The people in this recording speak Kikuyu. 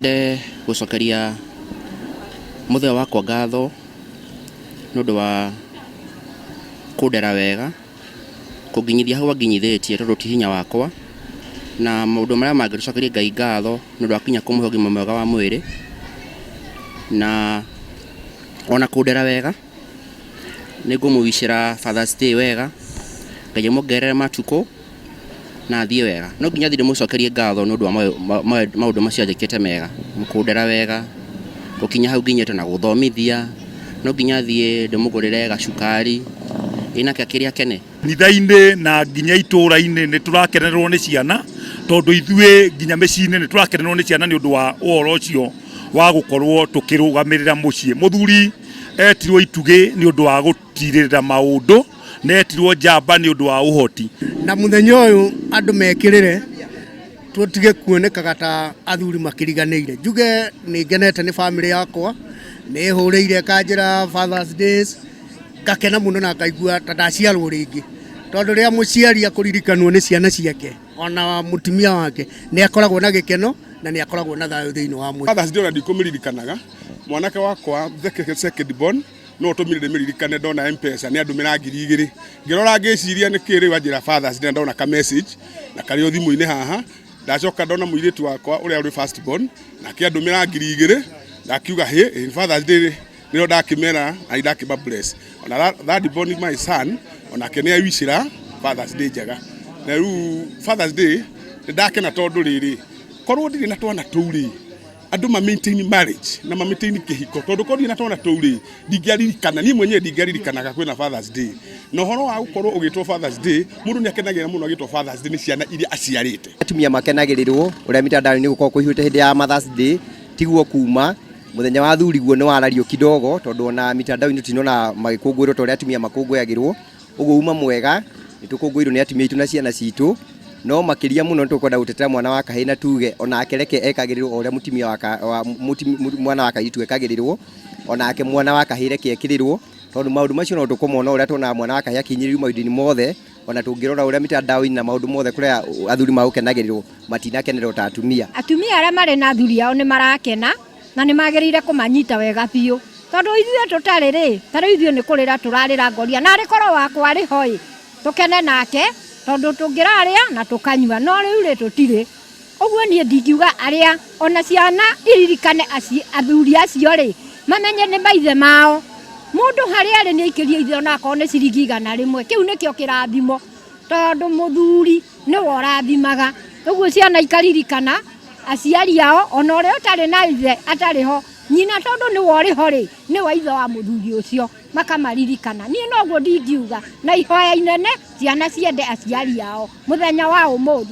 Nyende gũcokeria mũthee wakwa ngatho nĩ ũndũ wa kũndera wega, kũnginyithia hau anginyithĩtie tondũ ti hinya wakwa, na maũndũ marĩa mangĩ tũcokerie Ngai ngatho nĩ ũndũ wa nginya kũmũhe ũgima mwega wa mwĩrĩ, na ona kũndera wega. Nĩ ngũmũwicĩra Father's Day wega, Ngai amwongerere matukũ na athiĩ wega. No nginya thiĩ ndĩmũcokerie ngatho nĩ ũndũ wa maũndũ macio anjĩkĩte mega, kũndera wega, gũkinya hau nginyĩte na gũthomithia, no nginya thiĩ ndĩmũgũrĩre gacukari, ĩ nake akĩrĩ akene. Kanitha-inĩ na nginya itũra-inĩ nĩ tũrakenererwo nĩ ciana, tondũ ithuĩ nginya mĩciĩ-inĩ nĩ tũrakenererwo nĩ ciana nĩ ũndũ wa ũhoro ũcio wa gũkorwo tũkĩrũgamĩrĩra mũciĩ. Mũthuri etirwo itugĩ nĩ ũndũ wa gũtirĩrĩra maũndũ, na etirwo njamba nĩ ũndũ wa ũhoti. Na mũthenya ũyũ andũ mekĩrĩre tũtige kuonekaga ta athuri makĩriganĩire. Njuge nĩ ngenete nĩ bamĩrĩ yakwa, nĩ hũrĩire ĩkanjĩra Father's Days, ngakena mũno na ngaigua ta ndaciarwo rĩngĩ. Tondũ rĩrĩa mũciari akũririkanwo nĩ ciana ciake ona mũtumia wake, nĩ akoragwo na gĩkeno na nĩ akoragwo na thayũ thĩinĩ wa mũciĩ. Father's Day ona ndikũmĩririkanaga, mwanake wakwa the second born no ũtũmire ndĩmĩririkane ndona Mpesa nĩ andũmĩra 2000. Ngĩrora ngĩciria nĩkĩ rĩu anjĩra Father's Day na ndona ka message na karĩ o thimũ-inĩ haha. Ndacoka ndona mũirĩtu wakwa ũrĩa ũrĩ first born nake andũmĩra 2000, ndakiuga hĩ, Father's Day nĩrĩo ndakĩmera na ndakĩma bless. Ona third born my son onake nĩ awicĩra Father's Day njega. Na rĩu Father's Day nĩ ndakena tondũ rĩrĩ, korwo ndirĩ na twana tũu rĩ, andũ ma maintain marriage na ma maintain kĩhiko, tondũ korwo ndirĩ na twana tũu rĩ, ndingĩaririkana niĩ mwenyewe, ndingĩaririkanaga kwĩna Father's Day. Na ũhoro wa gũkorwo ũgĩtwo Father's Day, mũndũ nĩ akenagĩra mũno agĩtwo Father's Day nĩ ciana iria aciarĩte. Atumia makenagĩrĩrwo ũrĩa mitandao-inĩ gũkorwo kũihũrĩte hĩndĩ ya Mother's Day, tiguo kuma mũthenya wa athuri guo nĩ warario kidogo, tondũ ona mitandao-inĩ tinona magĩkũngũĩrwo ta ũrĩa atumia makũngũyagĩrwo. Ũguo uma mwega nĩ tũkũngũĩirwo nĩ atumia aitũ na ciana citũ, no makĩria mũno nĩ tũkwenda gũtetera mwana wa kahĩĩ na tuge onake reke ekagĩrĩrwo o ũrĩa mũtumia wa mwana wa kairĩtu ekagĩrĩrwo, onake mwana wa kahĩĩ reke ekĩrĩrwo, tondũ maũndũ macio no tũkũmona ũrĩa tuonaga mwana wa kahĩĩ akinyĩrĩrio maũndũ-inĩ mothe. Ona tũngĩrora ũrĩa mitandao-inĩ na maũndũ mothe kũrĩa athuri magũkenagĩrĩrwo, matinakenerwo ta atumia. Atumia arĩa marĩ na athuri ao nĩ marakena na nĩ magĩrĩire kũmanyita wega biũ, tondũ ithuĩ tũtarĩ rĩ, ta rĩu ithuĩ nĩ kũrĩra tũrarĩra ngoria na arĩ korwo wakwa arĩ ho ĩ, tũkene nake tondũ tũngĩrarĩa na tũkanyua, no rĩu rĩ, tũtirĩ ũguo. Niĩ ndingiuga arĩa ona ciana iririkane athuri acio rĩ, mamenye nĩ maithe mao. Mũndũ harĩa arĩ nĩ aikĩrie ithe ona akorwo nĩ ciringi 100, kĩu nĩkĩo kĩrathimo, tondũ mũthuri nĩwe ũrathimaga. Ũguo ciana ikaririkana aciari ao, ona ũrĩa ũtarĩ na ithe atarĩ ho, nyina tondũ nĩwe ũrĩ ho rĩ, nĩwe ithe wa mũthuri ũcio, makamaririkana. Niĩ noguo ndingiuga, na ihoya inene ciana ciende aciari ao mũthenya wa ũmũthĩ.